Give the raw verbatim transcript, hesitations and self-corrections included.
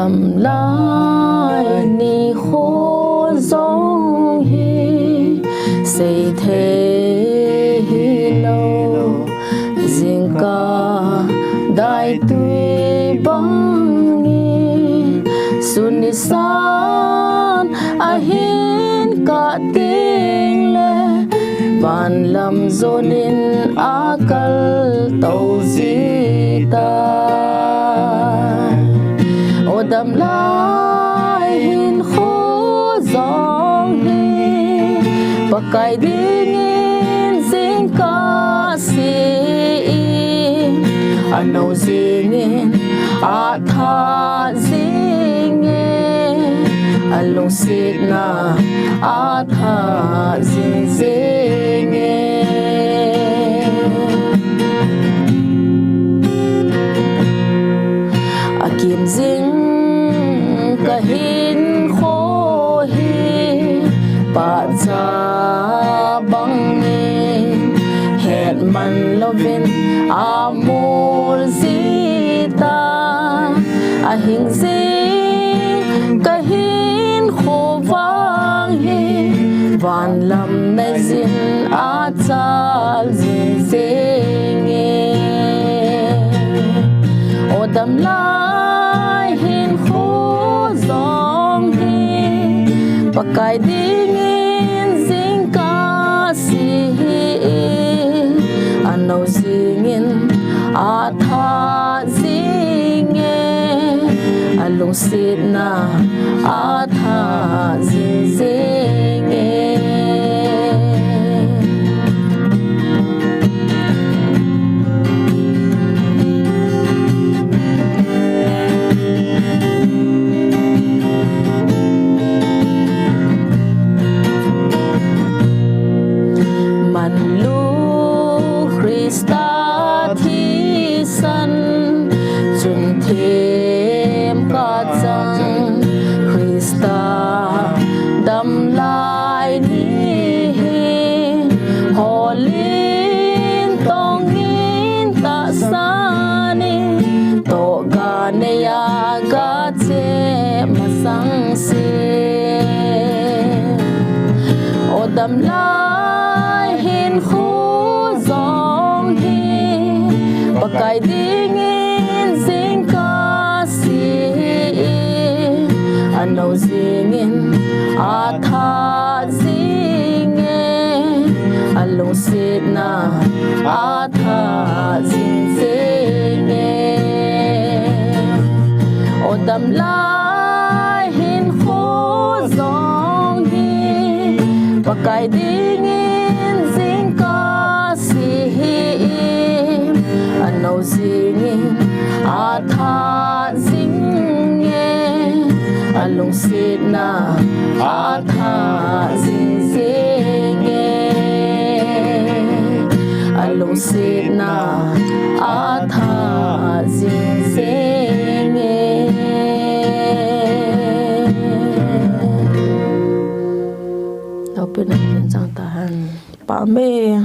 Lai nikho jong hi seithei hilou, jingkah daitui bangin sun nisan ahin kah tengle, vanlam jonin akal tou jita. O damlai hinkho jong hi Pakai dingin jingkah seh in, anou jingin athah jinge, alungsetna athah jing jenge. Akim jing kahinkho hi pahcha bangin, hetman louvin amol jita. Ahing jing kahinkho vang hi vanlam neijin achal jing jenge. O damlai hinkho jong hi Pakai dingin jingkah seh in, anou jingin athah jinge, alungsetna athah jing jenge. Manlu Christa thisan chun themkhat chang, Christa damlai ni hi holin tongin tahsan in, tohga neiya gache masang seh. O damlai hinkho jong hi Pakai dingin jingkah seh in, anou jingin athah jinge, alungsetna athah jing jenge. O damlai hinkho jong hi Pakai dingin jingkah seh in, anou jingin athah jinge, alungsetna athah jing jenge, alungsetna athah jing jenge. Loupina chang tahen. Pame.